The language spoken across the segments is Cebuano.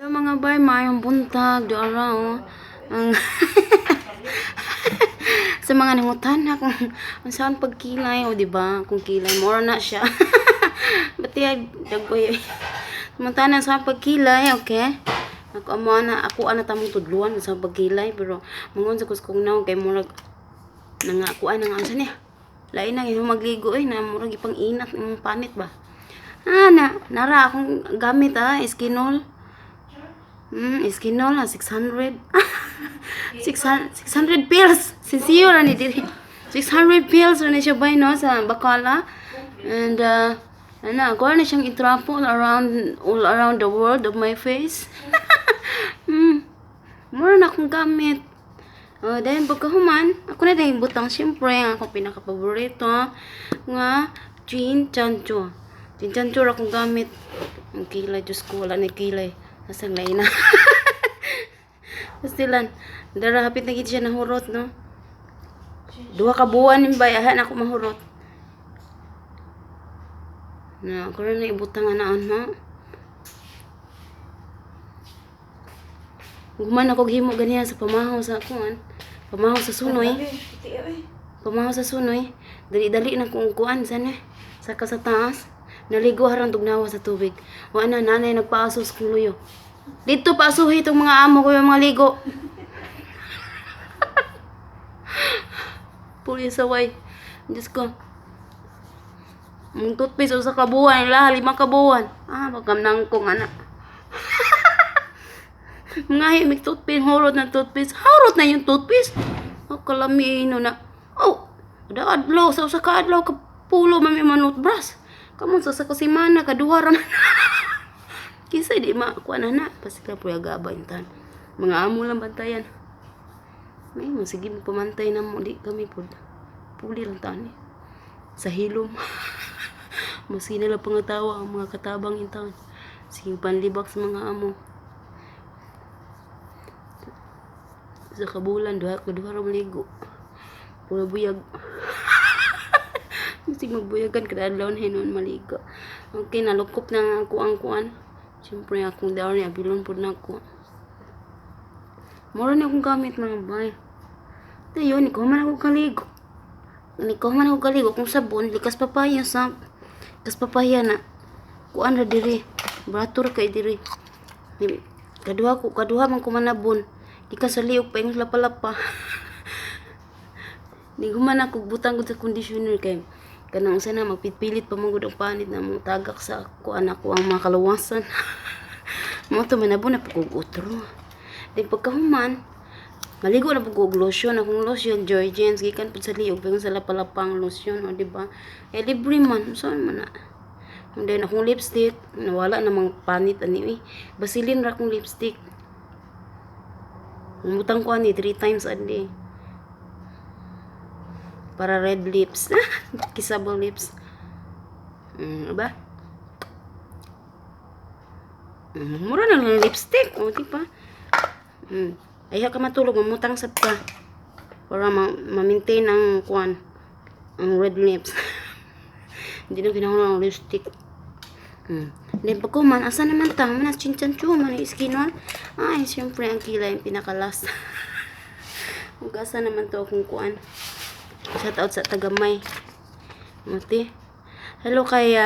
Hello, mga bay, maayong buntag, di ara oh. Ang sa mga nangutana kung ang saan pagkilay, o di ba? Kung kilay mora na siya. Bati dagkoy. Mutana sa pagkilay, okay? Ako amo na ako ana tamong tudluan sa pagkilay, pero mangon sa kuskong naong kay murag nangakuan nga unsa niya. Lain na yung magligo eh, na murag ipang inat ng panit ba. Ah, na nara akong gamit ah, Eskinol. Eskinol na 600. 600, 600 pills. Sincere ra ni diri. 600 pills ra ni siya bay no sa Bacala. And ana, ako na siyang itrapo around all around the world of my face. Mura na akong gamit. Oh, dahil pagkahuman, ako na dahil butang, siyempre, ang akong pinaka-paborito nga Chin Chancho. Chin Chancho ra akong gamit. Ang kilay, Diyos ko, wala na kilay. Nasang lain na. Pastilan. Dara, hapit na gid siya nahurot, no? 2 ka buwan yung bayahan ako mahurot. Na, ako rin na ibutang anaan, no? Guman ako himo ganiya sa pamahaw sa kuan. Pamahaw sa sunoy. Pamahaw sa sunoy. Dali-dali na kung kuan sana. Saka sa taas. Naligo harang tugnawa sa tubig. Wa na nanay nagpaasos kong luyo. Dito paasuhi itong mga amo ko yung mga ligo. Puli saway. Diyos ko. Ang toothpaste usa ka buwan, ila 5 ka buwan. Ah, pagkamnang kong anak. Mga himig toothpaste, horot na toothpaste. Horot na yung toothpaste. Oh, kalami no na. Oh, ada adlaw sa usa ka adlaw ka pulo mami manutbrush. Kamon sa usa ka semana kaduha ra man. Kinsa di ma kuan na na pasika po gaba intan. Mga amo lang bantayan. May mo sige mo pamantay na mo di kami pud. Puli lang tani. Sa hilom. Maski nila pangatawa ang mga katabang intan. Sige panlibak sa mga amo. Sa kabulan duha ko duha ra maligo. Puro buyag. Kasi magbuyagan kada adlaw na hinuon maligo. Okay, nalukop na nga ako ang kuan. Siyempre akong daw ni abilon pud na ako. Mura na akong gamit, mga bay. Tayo, ni ko man ako kaligo. Ni ko man ako kaligo kung sabon, likas papaya sa likas papaya na. Kuan ra diri. Brato ra kay diri. Kaduha ko, kaduha man ko manabon. Di ka sa liog pa yung lapa-lapa. Ni human ako butang ko sa conditioner kay kanang usa na magpitpilit pa man gud ang panit na mo tagak sa kuan ako ang mga kalawasan. Mo to manabon na pud otro. Then pagkahuman, maligo na pud og lotion. Akong lotion Georgians gikan pud sa liog pero sa lapalapang lotion, o di ba? Eh libre man, saan man na. And then akong lipstick, nawala namang panit ani eh. Vaseline ra akong lipstick. Mutang ko ani 3 times a day. Para red lips. Kissable lips. Ba? Mura na lang lipstick. O, di ba? Ayaw ka matulog, mamutang sab ka. Para ma-maintain ang kuan, ang red lips. Hindi na kinahanglan ang lipstick. Then pagkuman, asa naman ta? Manas chinchanchu, man iskinol. Ay, siyempre ang kilay yung pinakalas. Ug asa naman to akong kuan. Shout out sa tagamay. Mati. Hello kay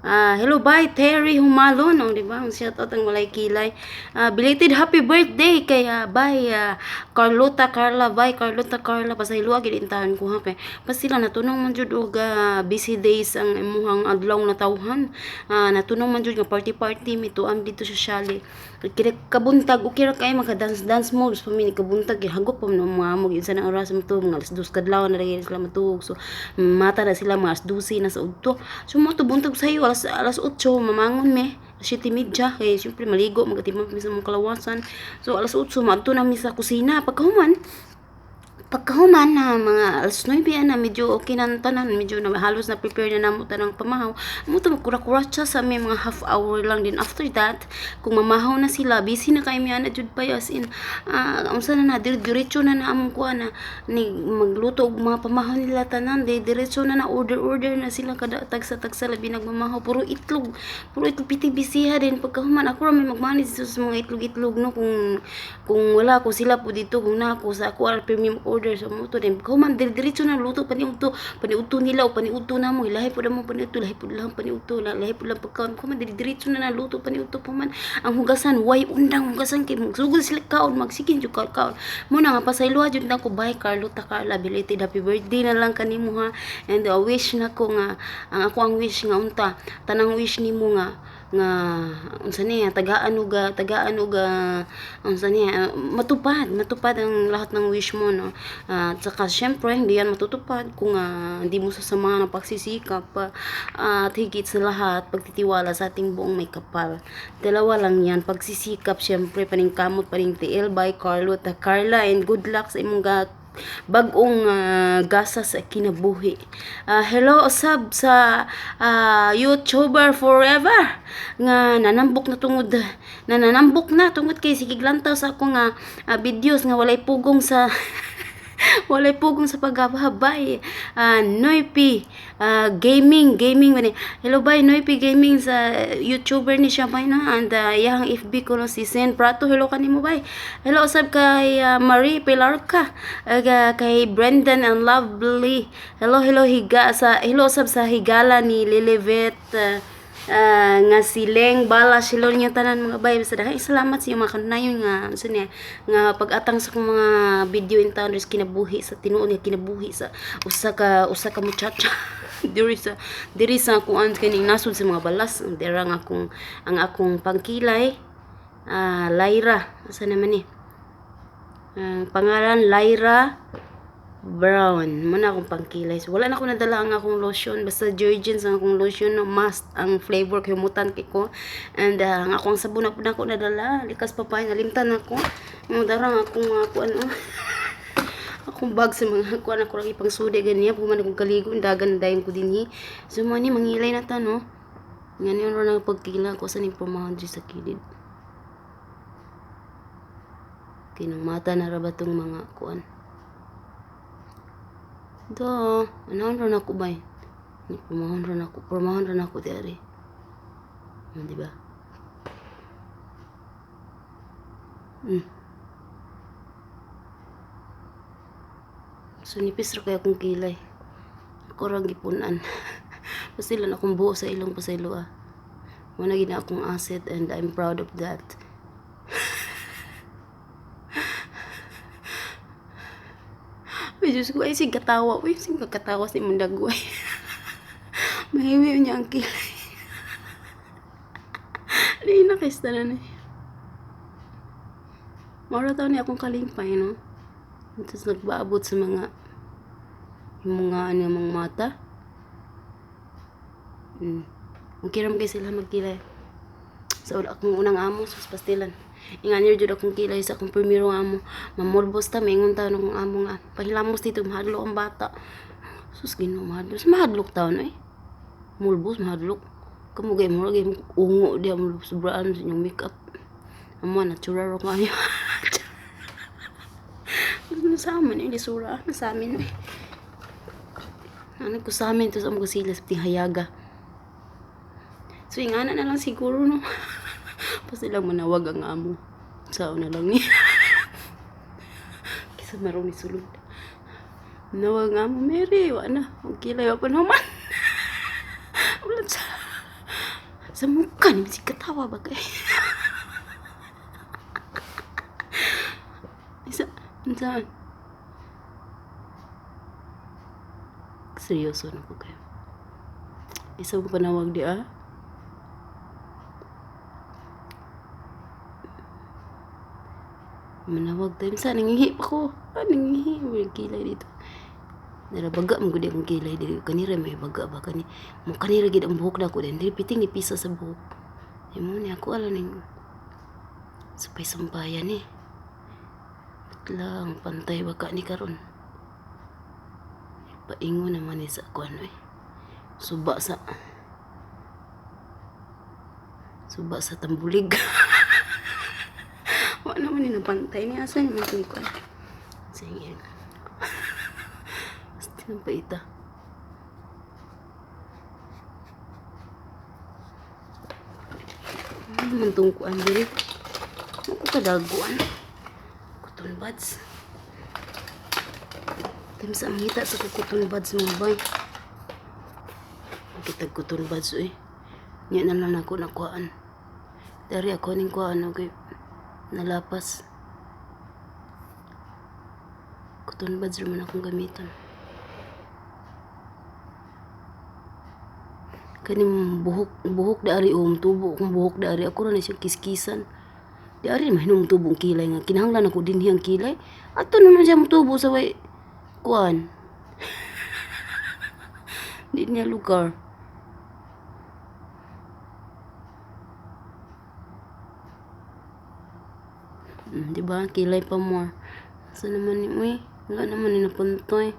hello bye Terry Humalon, oh, di ba? Ang shout out ang walay kilay. Belated happy birthday kay bye Carlota Carla, bye Carlota Carla, pasayloa gid intahan ko ha kay pasila natunong man jud og busy days ang imuhang adlaw na tawhan. Natunong man jud nga party party mituam dito sa Shali. Kira kabuntag okay ra kay maka dance dance moves pa mi kabuntag, hagop pa man mga amo unsa na oras mo mga alas 2 kadlaw na daghan sila matuog. So mata na sila mga alas 12 na sa udto. So mo to buntag sayo alas 8 mamangon me. 7:30 kay syempre maligo magatimang mi sa mong kalawasan. So alas 8 maadto na mi sa kusina. Pagkahuman Pagkahuman na mga alas 9 na, medyo okay na ang tanan, medyo na, halos na prepare na namo tanang pamahaw. Mo to, magkura-kuratsa sa may mga half hour lang din. After that, kung mamahaw na sila, busy na kay mi ana jud pa, as in unsa na na, diretso na na among kuan na ni magluto og mga pamahaw nila tanan, di diretso na na, order order na sila kada tagsa tagsa, labi nagmamahaw, puro itlog, puro itlog, piti bisiha din. Pagkahuman, ako ra may magmanage sa mga itlog-itlog, no, kung wala ko, sila po dito, kung na ako sa ako ara premium order. So mo to din, pagkahuman, diretso na luto paniudto, paniudto nila o paniudto namo, ilahi po namo paniudto, lahi po lang paniudto, lahi po lang pagkaon ko man, diretso na na luto paniudto pa man ang hugasan, way undang hugasan kay magsugod sila kaon, magsigin jud kaon kaon mo na nga. Pasayloa jud na ko, bye Carlota Carla, belated happy birthday na lang kanimo ha, and wish na ko nga ang ako ang wish nga unta tanang wish nimo nga nga unsa niya, tagaan og unsa niya, matupad matupad ang lahat ng wish mo, no. At saka syempre hindi yan matutupad kung hindi mo sasamahan ng pagsisikap at higit sa lahat pagtitiwala sa ating buong Maykapal. Dalawa lang yan, pagsisikap syempre, paningkamot, paning tiil. Bye Carlota Carla, and good luck sa imong bagong gasa sa kinabuhi. Hello usab sa YouTuber forever nga nananambok na tungod kay sige lantaw sa ako nga videos nga walay pugong sa paghabay. Noypi Gaming, gaming man ni. Hello bye Noypi Gaming, sa YouTuber ni siya bay, no, and iyang FB ko no si Sen Prato. Hello kanimo bay. Hello usab kay Marie Pilarca, kay Brendan and Lovely. Hello, hello higa sa, hello usab sa higala ni Lilibet nga si Leng Bala. Hello niyo tanan mga bay. Basta daghang salamat sa inyong mga kanayon nga unsa niya nga pag-atang sa akong mga video in town kinabuhi sa tinuod nga kinabuhi sa usa ka muchacha diri sa kuan kining nasod sa mga balas. Ang dira ang akong pangkilay, Lyra, asa naman ni ang pangalan, Lyra Brown mo na akong pangkilay. So wala na ako nadala ang akong lotion, basta Jergens ang akong lotion, no, must ang flavor kay humutan kay ko, and ang akong sabon na ako nadala, likas pa pa nalimtan ako ang dara ang akong mga kuan, oh, akong bag sa mga kuan, ako lang ipangsudi ganiya puman akong kaligo, dagan dayon ko dinhi. So mo ni mangilay na ta, no, ngani ra nang pagkila ko sa ning pormahan diri sa kilid. Kay nang mata na ra ba tong mga kuan do, anaon ra nako bay ni, pormahon ra nako, pormahon ra nako diri. Di ba? So nipis ra kay akong kilay. Ako ra gipunan. Basta lang akong buo sa ilong, pasaylo ah. Mo na gid na akong asset and I'm proud of that. Ay, Diyos ko, ay, sige katawa. Uy, sige katawa si imong dagway. Mahiwi niya ang kilay. Di na kaysa na ni. Mara taon ni akong kalimpay, no? Tapos nagbaabot sa mga yung mga ano, mga mata. Okay ra man kay sila magkilay. Sa akong unang amo sa pastilan. Ingan jud akong kilay sa akong primero amo. Mamulbos ta, maingon ta akong amo nga pahilamos dito, mahadlok ang bata. Sus Ginoo, mahadlok. Mahadlok taon eh. Mulbos mahadlok. Kamo gay mo gay ungo diha mo sobraan sa inyong makeup. Amo natural ro kayo. Sa amin eh, lisura. Sa amin eh. Ano ko sa amin to sa among sila sa hayaga. So ingana na lang siguro, no. Basta lang manawag ang amo. Sao na lang niya. Kisa marong ni sulod. Nawag ang amo, Mary, wa na. Ang kilay, wa pa naman. Wala sa mukha ni si katawa ba kay? Isa, saan? Seryoso na ko kayo. Isa mo panawag di ah? Manawag tayo. Sa nangihi pa ko. Ah, nangihi. May kilay dito. Dara baga man gud akong kilay diri. Kanira may baga ba kani. Mo kanira gid ang buhok nako din. Diri piting ni pisa sa buhok. Imo ni ako ala ning supay sampayan eh. Lang pantay baka ni karon. Paingon naman ni sa kuan eh. Suba sa Tambulig. Wa naman ni napantay ni, asa naman itong kuan. Sige. Basta nang paita. Ano naman itong kuan diri? Ano ko kadaguan? Cotton buds. Time sa mangita sa cotton buds, mga bay. Kitag cotton buds eh. Nya na lang ako nakuhaan. Dari ako ning kuhaan, okay. Nalapas. Cotton buds naman akong gamiton. Kaning buhok buhok dari um tubo kung buhok dari ako ra na siyang kiskisan. Di ari man hinong tubo ang kilay nga kinahanglan ako dinhi ang kilay. Ato naman siya motubo sa way kuan. Di niya lugar. Di ba? Kilay pa more. Asa naman ni, uy? Wala naman ni napuntoy.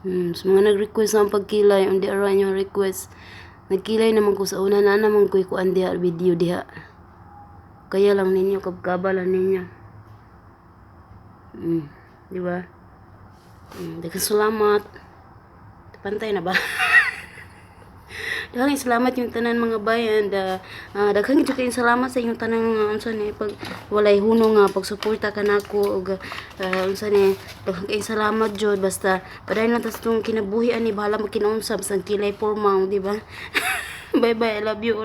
Sa mga nag-request ng pagkilay, on the aran yung request. Nagkilay naman ko sa una na naman ko kuan diha, video diha. Kaya lang ninyo, kabkabalan ninyo. Di ba? Daghang salamat. Pantay na ba? Daghang salamat yung tanan, mga bayan. Da, daghang jud kayong salamat sa inyong tanang unsa ni pag walay hunong nga pagsuporta kanako ug unsa ni, daghang kayong salamat jud. Basta padayon lang ta sa tong kinabuhi ani, bahala mo kinaunsa, basta ang kilay porma, di ba? Bye bye, I love you all.